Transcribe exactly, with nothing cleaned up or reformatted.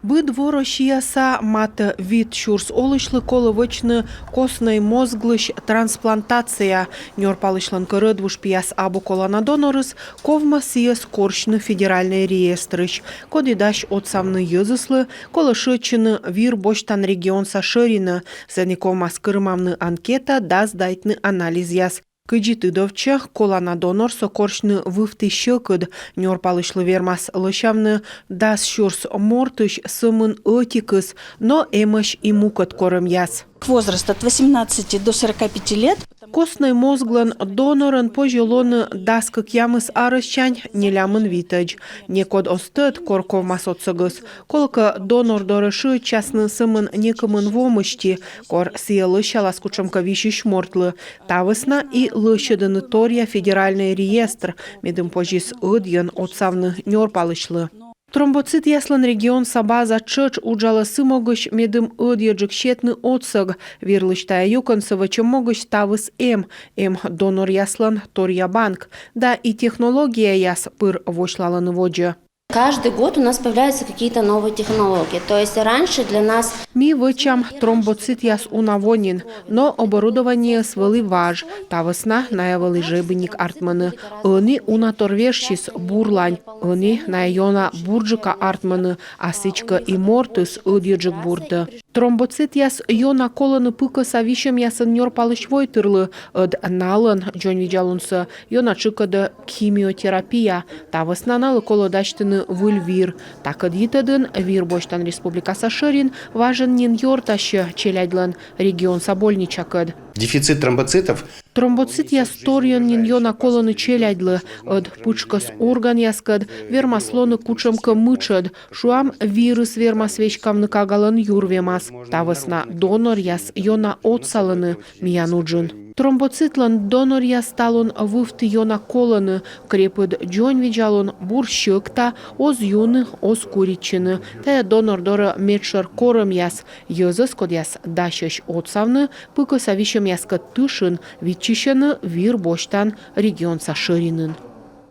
Быд во Россияса матӧ вит сюрс олысьлы колӧ вӧчны костнӧй мозглысь трансплантация. Нёрпалысьлӧн кӧ рӧдвуж пиас абу колана донорыс, ковмас сійӧс корсьны федеральнӧй реестрысь. Коді дась отсавны йӧзыслы, колӧ шыӧдчыны вир босьтан регионса шӧринӧ. Сэні ковмас кырымавны анкета да сдайтны анализъяс. Кыдзи тыдовтчӧ, колана донорсӧ корсьны вывті сьӧкыд. Нёрпалысьлы вермас лӧсявны дас сюрс мортысь сӧмын ӧтикыс, но эмӧсь и мукӧд корӧмъяс. Возраст от восемнадцати до сорока пяти лет. Костнӧй мозглӧн донорӧн позьӧ лоны дас кӧкъямыс арӧссянь нелямын витӧдз. Некод оз тӧд, кор ковмас отсӧгыс. Колӧкӧ, донор дорӧ шыӧдчасны сӧмын некымын во мысти, кор сійӧ лӧсялас кутшӧмкӧ висьысь мортлы. Та вӧсна и лӧсьӧдӧны торъя федеральнӧй реестр, медым позис ӧдйӧн отсавны нёрпалысьлы. Тромбоцитъяслӧн регионса база тшӧтш уджалӧ сы могысь, медым ӧдйӧджык сетны отсӧг. Вирлысь тайӧ юкӧнсӧ вӧчӧм могысь ставыс эм. Эм доноръяслӧн торъя банк. Да и технологияяс пыр восьлалӧны водзӧ. Каждый год у нас появляются какие-то новые технологии. То есть раньше для нас... Ми вӧчам тромбоцитъяс уна во нин, но оборудованиеыс вӧлі важ. Та вӧсна найӧ вӧлі жебиник артмӧны. Ӧні унатор вежсис бурлань. Ӧні найӧ ёна бурджыка артмӧны, а сідзкӧ и мортыс ӧдйӧджык бурдӧ. Тромбоцитъяс ёна колӧны пыкӧса висьӧмъясӧн нёрпалысь войтырлы, ӧд налӧн дзоньвидзалунсӧ ёна тшыкӧдӧ химиотерапия. Та вӧсна налы колӧ дасьтыны выль вир. Такӧд йитӧдын вир босьтан республикаса шӧрин важӧн нин ёртасьӧ челядьлӧн регионса больничакӧд. Дефицит тромбоцитов. Тромбоцитъяс торйӧн нин ёна колӧны челядьлы, ӧд пытшкӧс органъяскӧд вермас лоны кутшӧмкӧ мытшӧд. Шуам, вирыс вермас веськавны кагалӧн юрвемас. Та вӧсна доноръяс ёна отсалӧны миян уджын. Тромбоцитлӧн доноръяс талун вывті ёна колӧны. Крепыд дзоньвидзалун, бур сьӧкта, оз юны, оз куритчыны. Тайӧ донор дорӧ медшӧр корӧмъяс. Йӧзӧс, кодъяс дасьӧсь отсавны, пыкӧса висьӧмъяскӧд тышын виччысьӧны вир босьтан регионса шӧринын.